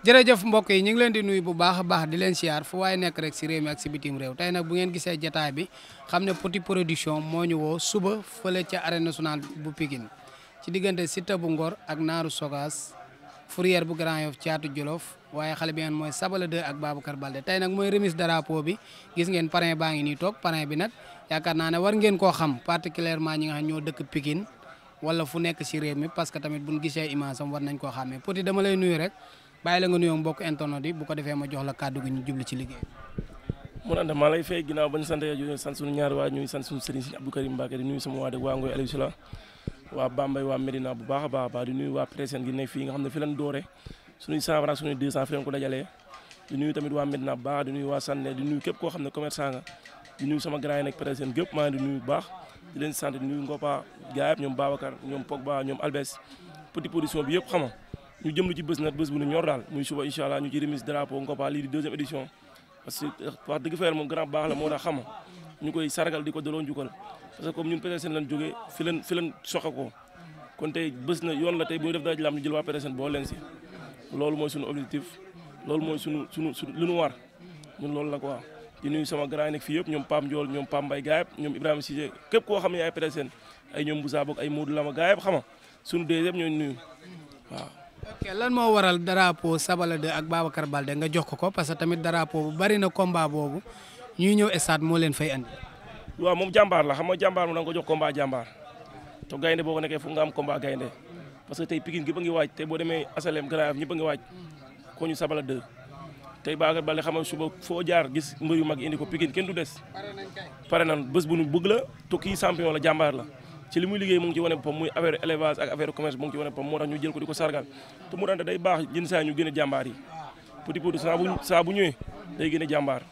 jërëjëf mbokk yi ñu ngi leen di nuyu bu baax a baax di leen siyaar fu waaye nekk rek si réew mi ak si bitim réew tey nag bu ngeen gisee jataay bi xam ne Petit Production moo ñu woo suba fële ca arène nationale bu Pikine ci diggante Siteu bu Ngor ak Naaru Sogas Fourrière bu Grand Yoff Caatu Jolof waaye xale bi ngeen mooy Sabala 2 ak Babacar Balde tey nag mooy remise drapeau bi gis ngeen parrain baa ngi nii toog parrain bi nag yaakaar naa ne war ngeen koo xam particulièrement ñi nga xam ñoo dëkk Pikine wala fu nekk si réew mi parce que tamit buñ gisee image am war nañ koo xàmmee Petit dama lay nuyu rek bàyyi la nga nuyoo mbokk internet yi bu ko defee ma jox la kàddu gi ñu jublu ci liggéey. mun anda maa lay fay ginnaaw bañ sant yàlla sant suñu ñaari waa ñuy sant suñu sëriñ si Abdou Karim Mbacké di nuyu sama waa dëkk waa Ngoy Aliou Sula waa Bambey waa Medina bu baax a baax di nuyu waa Présen gi nekk fii nga xam ne fi lañ doore suñuy 100 francs suñuy 200 fi lañ ko dajalee di nuyu tamit waa Medina bu baax di nuyu waa Sànne di nuyu képp koo xam ne commerçant nga di nuyu sama grand yi nekk Présen gépp maa ngi di nuyu bu baax di leen sant di nuyu Ngopa gaayab ñoom Babacar ñoom Pogba ñoom Albes Petit Production bi yëpp xama ñu jëm lu ci bés nag bés bu ñu ñor daal muy suba incha allah ñu ci remise drapeau Ngopa lii di deuxième édition parce que wax dëgg fa yàlla moom grand baax la moo tax xama ñu koy sargal di ko delloo njukkal parce que comme ñun Petersen lañ jógee fi leen soxe ko kon tey bés na yoon la tey bu ñu def dara lam ñu jël waa Petersen boo leen si loolu mooy suñu objectif loolu mooy suñu lu ñu war ñun loolu la quoi di nuyu sama grand yi nekk fii yëpp ñoom Pam Ndiol ñoom Pam Mbaye gaayab ñoom Ibrahima Cissé képp koo xam ne yaay Petersen ay ñoom Boussa Bok ay Modou Lama gaayab xama suñu dee yëpp ñooñu nuyu waaw. ok lan moo waral drapeau Sabala 2 ak Babacar Balde nga jox ko parce que tamit drapeau bu bari na combat boobu ñuy ñëw stade moo leen fay andi. waaw moom jàmbaar la xam nga jàmbaar moom da nga ko jox combat jàmbaar te gaynde boo ko nekkee fu nga am combat gaynde parce que tey Pikine gi ba ngi waaj tey boo demee Asalem Grand Yoff ñëpp a ngi waaj ko ñu Sabala 2 tey Babacar Balde xam nga suba foo jaar gis mbër yu mag indi ko Pikine kenn du des pare nan bés bu nu bëgg la te kii champion la jàmbaar la ci li muy liggéey mu ngi ci wane boppam muy affaire élevage ak affaire commerce mu ngi ci wane boppam moo tax ñu jël ko di ko sargal te mu daan day baax jën saa ñu gën a jàmbaar yi Petit Production saa bu ñëwee day gën a jàmbaar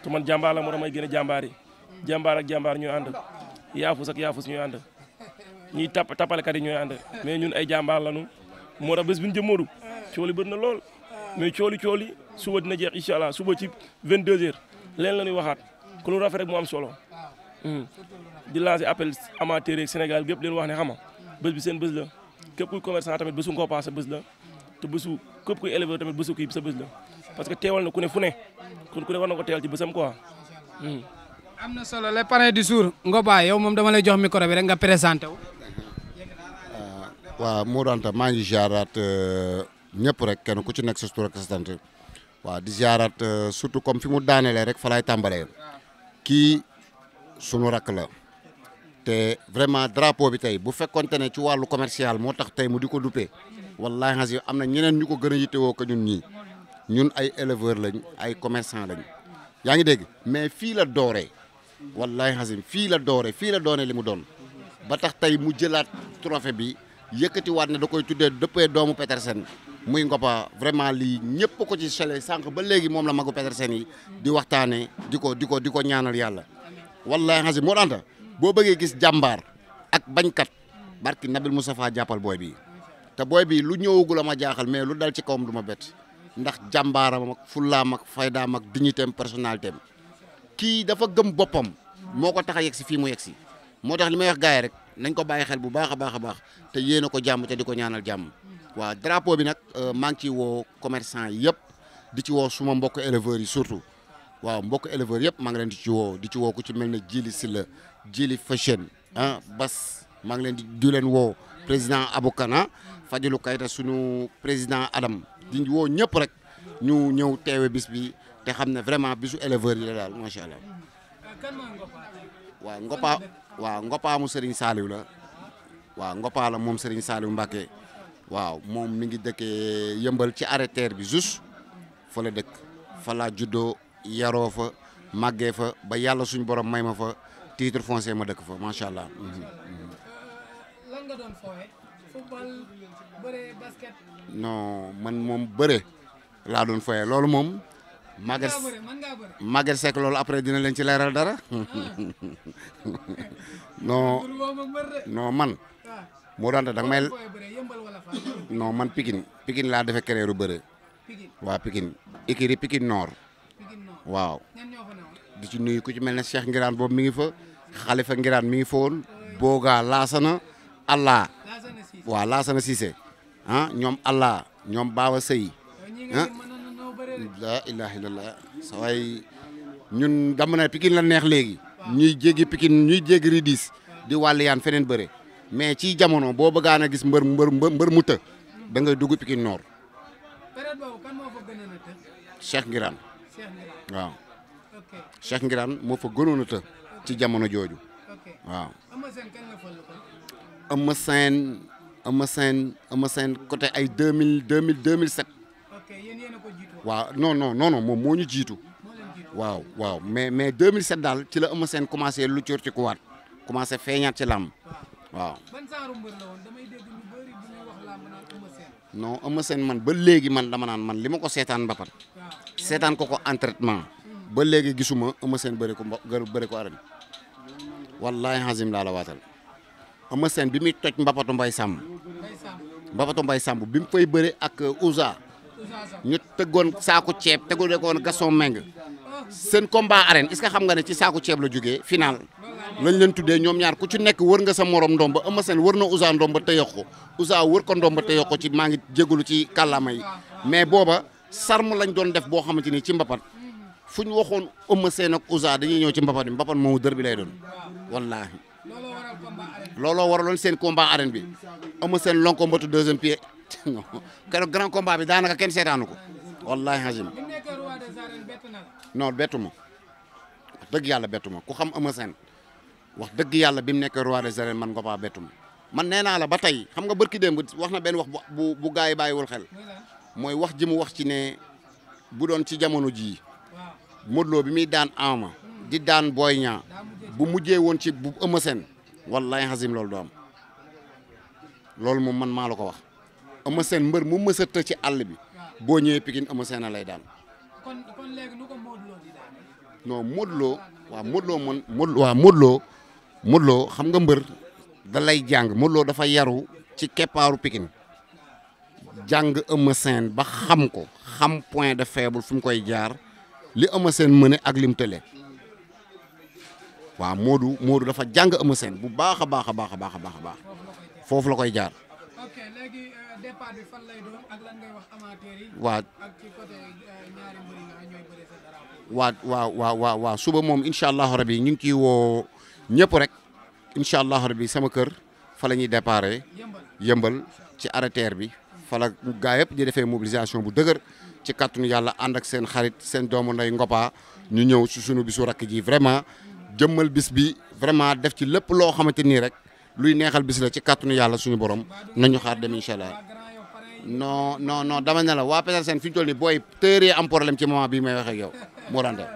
te man jàmbaar la moo tax may gën a jàmbaar yi jàmbaar ak jàmbaar ñooy ànd yaafus ak yaafus ñooy ànd ñiy tappalekat yi ñooy ànd mais ñun ay jàmbaar lañu moo tax bés bi ñu jëm Modou cooli bëri na lool mais cooli suba dina jeex incha allah suba ci 22h leen la ñuy waxaat ku lu rafet rek mu am solo di lancer appel amateur yi Sénégal gépp leen wax ne xama bés bi seen bés la képp kuy commerçant tamit bésu Ngopa sa bés la te bésu képp kuy éleveur tamit bésu kii sa bés la parce que teewal na ku ne fu ne kon ku ne war na ko teewal ci bésam quoi. am na solo les parrains du jour Ngopa yow moom dama lay jox micro bi rek nga présenté wu. waaw Modou Anta maa ngi ziaraat ñëpp rek kenn ku ci nekk sa tur ak sa sant waaw di ziaraat surtout comme fi mu daanelee rek fa laay tàmbalee kii sunu rakk la. te vraiment drapeau bi tey bu fekkonte ne ci wàllu commercial moo tax tey mu di ko duppee wallahi xasi am na ñeneen ñu ko gën a yittewoo ko ñun ñii ñun ay éleveur lañ ay commerçant lañ yaa ngi dégg mais fii la dooree wallahi xasi fii la doone li mu doon ba tax tey mu jëlaat trophée bi yëkkatiwaat ne da koy tuddee dëppee doomu Petersen muy Ngopa vraiment lii ñëpp ko ci sele sànq ba léegi moom la magu Petersen yi di waxtaanee di ko ñaanal yàlla wallahi xasi moo danta boo bëggee gis jàmbaar ak bañkat barki Nabil Moustapha jàppal booy bi te booy bi lu ñëwagul a ma jaaxal mais lu dal ci kawam du ma bett ndax jàmbaaram ak fullaam ak faydaam ak dignitéem personnalitéem kii dafa gëm boppam moo ko tax a yegg si fii mu yegg si moo tax li may wax gars yi rek nañ ko bàyyi xel bu baax a baax te yéene ko jàmm te di ko ñaanal jàmm waaw drapeau bi nag maa ngi ciy woo commerçant yi yëpp di ci woo suma mbokk éleveurs yi surtout waaw mbokk éleveurs yëpp maa ngi leen di ci woo ku ci mel ne Djili Silla Djili Fashion Bas maa ngi leen di leen woo président Aboukana Fadilou Kayta sunu président Adam di woo ñëpp rek ñu ñëw teewe bis bi te xam ne vraiment bisu éleveurs yi la daal macha allah. waaw Ngopa mu Serigne Saliou la waaw Ngopa la moom Serigne Saliou Mbacké waaw moom mi ngi dëkkee yëmbal ci arrêteur bi juste fa la dëkk fa laa juddoo yaroo fa màggee fa ba yàlla suñu borom may ma fa titre foncier ma dëkk fa macha allah. lan nga doon fooye football bëre basket. non man moom bëre laa doon fooye loolu moom. Maguette Seck loolu après dina leen ci leeral dara non man moo daan da nga may non man Pikine laa defee carrière bëre waaw Pikine écurie Pikine Nord waaw di ci nuyu ku ci mel ne Cheikh Ngiraan boobu mi ngi fa Khalifa Ngiraan mi ngi fa woon Boga Laasana Allah waaw Laasana Cissé ñoom Allah ñoom Baba Sey ah la ilaha illallah sa waay ñun dama ne Pikine la neex léegi ñuy jéggi Pikine ñuy jéggi ridis di wàlliyaan feneen bëre mais ci jamono boo bëggaan a gis mbër mu të da ngay dugg Pikine Nord. période boobu kan moo fa gënoon a të. Cheikh Ngiraan Cheikh Ngiraan waaw ok Cheikh Ngiraan moo fa gënoon a të ci jamono jooju ok waaw. Eumeu Sène kañ la fël ko. Eumeu Sène côté ay 2007 ok yéen a ko jiitu. waaw non moom moo ñu jiitu moo leen jiitu. waaw mais 2007 daal ci la Eumeu Sène commencé lu cóor ci kuwaat commencé feeñaat ci làmb waaw. ban genre mbër la woon damay dégg ñu bëri bu ñuy wax làmb naan Eumeu Sène. non Eumeu Sène man ba léegi man dama naan man li ma ko seetaan mbapat waaw seetaan ko entraînement ba léegi gisuma Eumeu Sène bëri ko arène wallahi hazim laa la waatal Eumeu Sène bi muy toj mbapatu Mbaye Samb Mbaye Samb. mbapatu Mbaye Samb bi mu fay bëri ak Ouza ñu tëggoon saaku ceeb tegul ko woon Gaston Meng seen combat arène est-ce que xam nga ne ci saaku ceeb la jógee final lañ leen tuddee ñoom ñaar ku ci nekk wër nga sa morom ndomba Eumeu Sène wër na Ouza ndomba te yokk ko Ouza wër ko ndomba te yokk ko ci maa ngi jégalu ci kàllaama yi mais booba sarm lañ doon def boo xamante ni ci mbapat fu ñu waxoon Eumeu Sène ak Ouza dañuy ñëw ci mbapat bi mbapat moomu dër bi lay doon wallaahi looloo waraloon seen combat arène bi Eumeu Sène lonko mbatu deuxième pied non keroog grand combat bi daanaka kenn seetaanu ko wallaahi hazim non bettu ma wax dëgg yàlla bettu ma ku xam Eumeu Sène wax dëgg yàlla bi mu nekk roi des arènes man nga faa bettu ma man nee naa la ba tey xam nga barki démb wax na benn wax bu gaa yi bàyyiwul xel mooy wax ji mu wax ci ne bu doon ci jamono jii Modou Lo bi muy daan Ama di daan Boy Niang bu mujjee woon ci bu Eumeu Sène wallahi hazim loolu du am loolu moom man maa la ko wax Eumeu Sène mbër mu mës a të ci àll bi boo ñëwee Pikine Eumeu Sène a lay daan. kon léegi nu ko Modou Lo di daan. non Modou Lo xam nga mbër da lay jàng Modou Lo dafa yaru ci keppaaru Pikine jàng Eumeu Sène ba xam ko xam point de faible fu mu koy jaar li Eumeu Sène mëne ak lim tële waaw Modou dafa jàng Eumeu Sène bu baax a baax foofu la koy jaar. ok léegi départ bi fan lay doon ak lan ngay wax amateur yi. waaw ak ci côté ñaari mbër yi nga ñooy bëre sa dara. waaw suba moom incha allahu rabi ñu ngi ciy woo ñëpp rek incha allahu rabi sama kër fa la ñuy déparé yëmbal ci arrêteur bi fa la gaa yëpp di defee mobilisation bu dëgër ci kàttanu yàlla ànd ak seen xarit seen doomu nday Ngopa ñu ñëw ci sunu bisu rakk ji vraiment jëmmal bis bi vraiment def ci lépp loo xamante nii rek luy neexal bis la ci kàttanu yàlla suñu borom nañu xaar dem incha allah non dama ne la waa Petersen fi ñu toll nii booy tëër yi am problème ci moment bii may wax ak yow moo daan def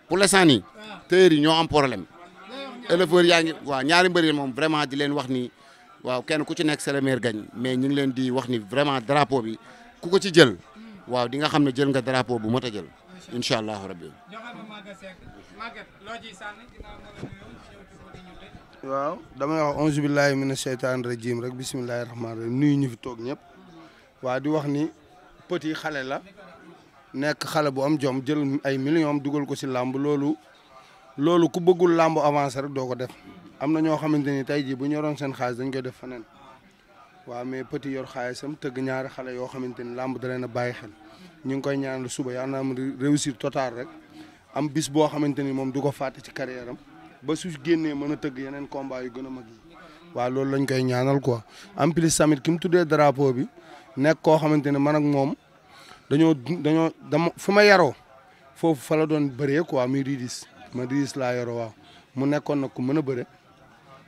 pour l'instant nii tëër yi ñoo am problème éleveurs yaa ngi waaw ñaari mbëri moom vraiment di leen wax ni waaw kenn ku ci nekk c'est le meilleur gagne mais ñu ngi leen di wax ni vraiment drapeau bi ku ko ci jël waaw di nga xam ne jël nga drapeau bu mot a jël incha allahu rabbi. waaw damay wax auzu billahi mina sheytaani rajim rek bisimilahi rahmaani rahim nuyu ñu fi toog ñëpp waa di wax ni petit xale la nekk xale bu am jom jël ay millions am dugal ko si làmb loolu ku bëggul làmb avancé rek doo ko def am na ñoo xamante ni tey jii bu ñu yoroon seen xaalis dañ koy def feneen waaw mais petit yor xaalisam tëgg ñaari xale yoo xamante ni làmb da leen a bàyyi xel ñu ngi koy ñaanal suba yàlla na am réussir total rek am bis boo xamante ni moom du ko fàtte ci carrière am ba su génnee mën a tëgg yeneen combat yu gën a mag yi waaw loolu lañ koy ñaanal quoi en plus tamit ki mu tuddee drapeau bi nekk koo xamante ne man ak moom dama fu ma yaroo foofu fa la doon bëree quoi muy ridis ma ridis laa yaroo waaw mu nekkoon nag ku mën a bëre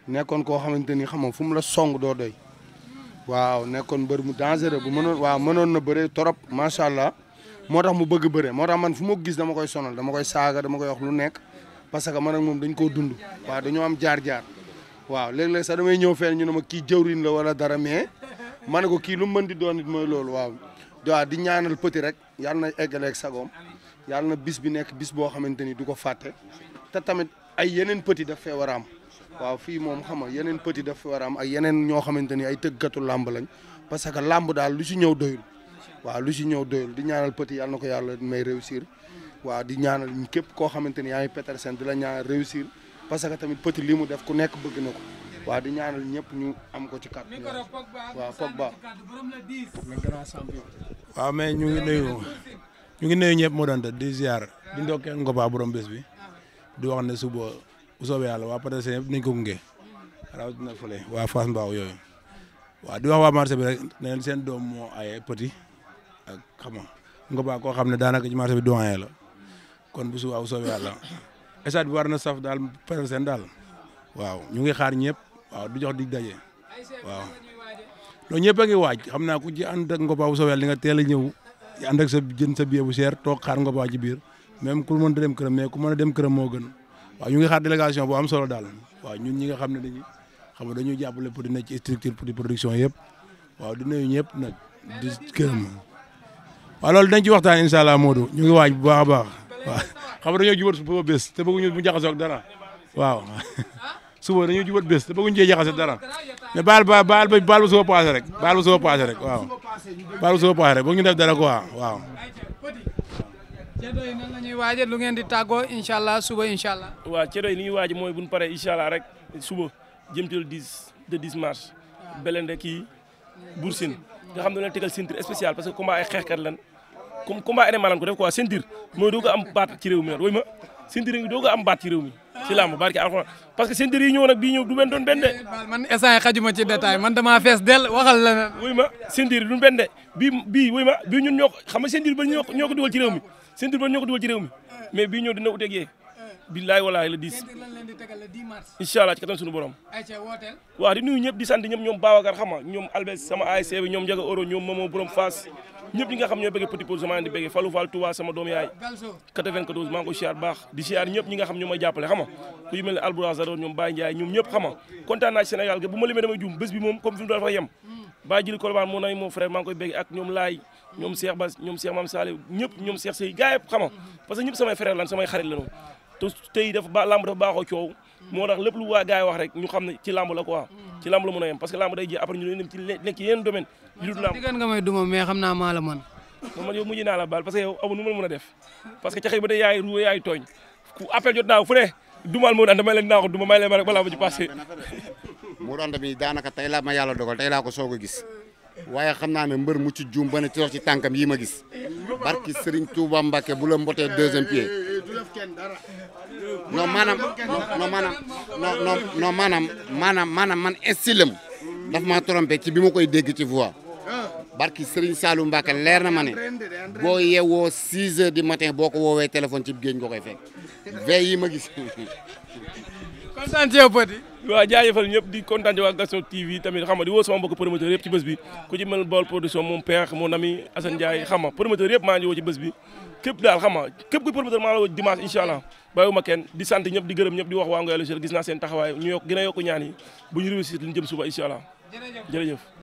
nekkoon koo xamante ni xam nga fu mu la song doo doy waaw nekkoon mbër mu dangereux bu mënoon na bëre trop macha allah moo tax mu bëgg bëre moo tax man fu ma gis dama koy sonal dama koy saaga dama koy wax lu nekk parce que man ak moom dañ koo dund waaw dañoo am jaar-jaar waaw léeg-léeg sax damay ñëw fenn ñu ne ma kii jëwriñ la wala dara mais ma ne ko kii lu mu mën di doon it mooy loolu waaw di ñaanal petit rek yàlla na eggaleeg sagoom yàlla na bis bi nekk bis boo xamante ni du ko fàtte te tamit ay yeneen petit daf fee war a am waaw fii moom xam nga yeneen petit daf fee war a am ak yeneen ñoo xamante ni ay tëggatu làmb lañ parce que làmb daal lu si ñëw doyul waaw lu si ñëw doyul di ñaanal petit yàlla na ko yàlla may réussir waaw di ñaanal képp koo xamante ni yaa ngi Petersen di la ñaanal réussir parce que tamit petit li mu def ku nekk bëgg na ko waaw di ñaanal ñëpp ñu am ko ci kàddu waaw Pogba le grand champion waaw mais ñu ngi nuyu ñëpp moo doon di ziar di ndokkee Ngoba borom bés bi di wax ne suba bu soobee yàlla waa PDC yëpp nañ ko gunge rawatina fële waa Fass Mbao yooyu waaw di wax waa marché bi rek ne seen doom moo aye petit ak xam nga Ngoba koo xam ne daanaka ci marché bi doyen la kon bu subaa bu soobee yàlla stade bi war na saf daal PDC daal waaw ñu ngi xaar ñëpp waaw du jox dig daje waaw. loolu ñëpp a ngi waaj xam naa ku ci ànd ak Ngoba bu soobee yàlla di nga teel a ñëw ànd ak sa jën sa billet bu cher toog xaar Ngoba ci biir même ku mën a dem këram mais ku mën a dem këram moo gën waaw ñu ngi xaar délégation bu am solo daal waaw ñun ñi nga xam ne dañuy jàppale pour di nekk ci structure pour di production yëpp waaw di nuyu ñëpp nag di këram waaw loolu dañ ci waxtaan incha allah Modou ñu ngi waaj bu baax a baax waaw xam nga dañoo jubal suba bés te bëgguñu mu jaxasoo ak dara waaw suba dañoo jubal bés te bëgguñu cee jaxase dara mais baal ba suba passé rek baal ba suba passé rek waaw baal ba suba passé rek bëgg ñu def dara quoi waaw. Ceddo yi nan la ñuy waajal lu ngeen di tàggoo incha allah suba incha allah. waaw Ceddo yi li ñuy waaj mooy bu ñu paree incha allah rek suba jëm ci le 10 mars. Belende kii Bour Sine nga xam ne dañoo tegal ceinture spéciale parce que combat ay xeexkat lan comme combat MMA lan ko def quoi ceinture mooy doog a am baat ci réew mi nag woy ma ceinture yi doog a am baat ci réew mi ci làmb barki alxuraan parce que ceinture yi ñëw nag bii ñëw du benn doon benn de. man instant xajuma ci détail man damaa fees del waxal la ne. woy ma ceinture yi du benn de bii woy ma bii ñun ñoo ko xam nga ceinture ba ñoo ko dugal ci réew mi ceinture ba ñoo ko dugal ci réew mi mais bii ñëw dina uteeg yee billaay walaay le 10 incha allah ci kattan suñu borom waaw di nuyu ñëpp di sant ñëpp ñoom Babacar xam nga ñoom Albes sama ASC bi ñoom Ndiaga Oro ñoom Momo borom Fass ñëpp ñi nga xam ñooy bëgg petit pause sama di bëgg Fallou Fall Touba sama doom yaay 94 maa ngi ko siyaar baax di siyaar ñëpp ñi nga xam ñoo may jàppale xam nga ku yu mel ne Albouraz Zador ñoom Baye Ndiaye ñoom ñëpp xam nga kontaan naa ci Sénégal ga bu ma limee damay juum bés bi moom comme fi mu doon fa yem Baye Jili Kolobane moo nay mon frère maa ngi koy bëgg ak ñoom Laay ñoom Cheikh Bass ñoom Cheikh Mame Salé ñëpp ñoom Cheikh Sey gaa yëpp xam nga parce que ñëpp samay frère lan samay xarit lañu te tey lamb dafa baaxoo coow moo tax lépp lu waa gars yi wax rek ñu xam ne ci lamb la quoi ci lamb la mën a yem parce que lamb day jeex après ñu dem ci nekk ci yeneen domaine yu dul lamb diggante nga may duma mais xam naa maa la mën man yow mujj naa la baal parce que yow amul nu ma la mën a def parce que ca xëy ba tey yaay ruwe yaay tooñ ku appel jot naa fu ne dumal moo daan damay leen naa ko duma may leen ma rek balaa ma ci passé mu doon tamit daanaka tey laa ma yàlla dogal tey laa ko soog a gis waaye xam naa ne mbër mu ci juum ba ne ci tànkam yi ma gis barki Serigne Touba Mbacke bu la mbotee deuxième pied non maanaam man estilam daf maa trompé ci bi ma koy dégg ci voix barki Serigne Saliou Mbacke leer na ma ne boo yeewoo 6 heures du matin boo ko woowee téléphone ci géej nga koy fekk veille yi ma gis. kontaan ci yow Petit. waaw jaajëfal ñëpp di kontaan ci waa Gaston TV tamit xam nga di woo sama mbokk promoteur yëpp ci bés bi ku ci mel Baol production mon père mon ami Assane Ndiaye xam nga promoteur yëpp maa ngi woo ci bés bi képp daal xam nga képp kuy promoteur maa la woo dimanche incha allah bàyyiwuma kenn di sant ñëpp di gërëm ñëpp di wax waa Ngoyal gis naa seen taxawaay ñu yokk gën a yokk ñaan yi bu ñu réussir li ñu jëm suba incha allah jërëjëf